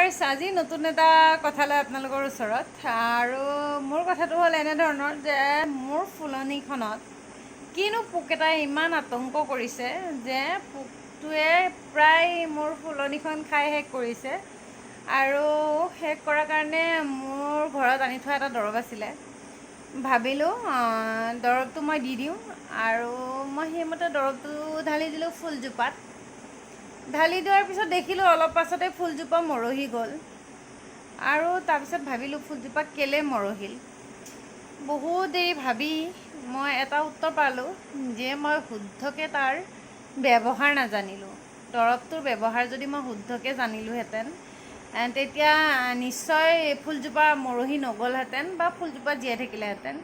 Viewers, আজি নতুন এটা কথা লৈ আপোনালোকৰ ওচৰত। আৰু মোৰ কথাটো হ'ল এনেধৰণৰ যে মোৰ ফুলনিখনত কিনো পোক এটাই ইমান আতংক কৰিছে যে পোকটোৱে প্ৰায় মোৰ ফুলনিখন খাই শেষ কৰিছে। আৰু শেষ কৰাৰ কাৰণে মোৰ ঘৰত আনি থোৱা এটা দৰৱ আছিলে। ভাবিলোঁ দৰৱটো মই দি দিওঁ আৰু মই সেইমতে দৰৱটো ঢালি দিলোঁ ফুলজোপাত। ঢালি দিয়াৰ পিছত দেখিলোঁ অলপ পাছতে ফুলজোপা মৰহি গ'ল। আৰু তাৰপিছত ভাবিলোঁ, ফুলজোপা কেলৈ মৰহিল? বহুত দেৰি ভাবি মই এটা উত্তৰ পালোঁ যে মই শুদ্ধকৈ তাৰ ব্যৱহাৰ নাজানিলোঁ। দৰৱটোৰ ব্যৱহাৰ যদি মই শুদ্ধকৈ জানিলোঁহেঁতেন, তেতিয়া নিশ্চয় ফুলজোপা মৰহি নগ'লহেঁতেন বা ফুলজোপা জীয়াই থাকিলেহেঁতেন।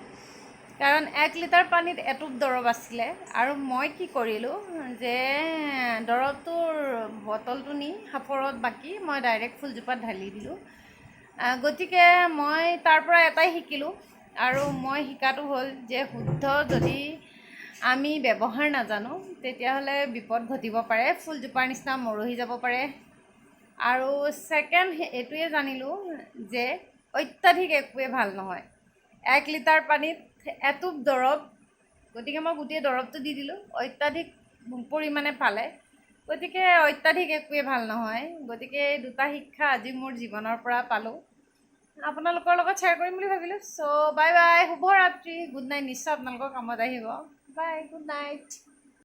কাৰণ 1 লিটাৰ পানীত এটোপ দৰৱ আছিলে আৰু মই কি কৰিলোঁ যে দৰৱটোৰ বটলটো নি সাঁফৰত বাকি মই ডাইৰেক্ট ফুলজোপাত ঢালি দিলোঁ। গতিকে মই তাৰ পৰা এটাই শিকিলোঁ আৰু মই শিকাটো হ'ল যে শুদ্ধ যদি আমি ব্যৱহাৰ নাজানো, তেতিয়াহ'লে বিপদ ঘটিব পাৰে, ফুলজোপাৰ নিচিনা মৰহি যাব পাৰে। আৰু ছেকেণ্ড এইটোৱে জানিলোঁ যে অত্যাধিক একোৱে ভাল নহয়। 1 লিটাৰ পানীত এটোপ দৰৱ, গতিকে মই গোটেই দৰৱটো দি দিলোঁ, অত্যাধিক পৰিমাণে পালে। গতিকে অত্যাধিক একোৱে ভাল নহয়। গতিকে এই দুটা শিক্ষা আজি মোৰ জীৱনৰ পৰা পালোঁ, আপোনালোকৰ লগত শ্বেয়াৰ কৰিম বুলি ভাবিলোঁ। চ' বাই বাই, শুভৰাত্ৰি, গুড নাইট। নিশ্চয় আপোনালোকৰ কামত আহিব। Bye, good night.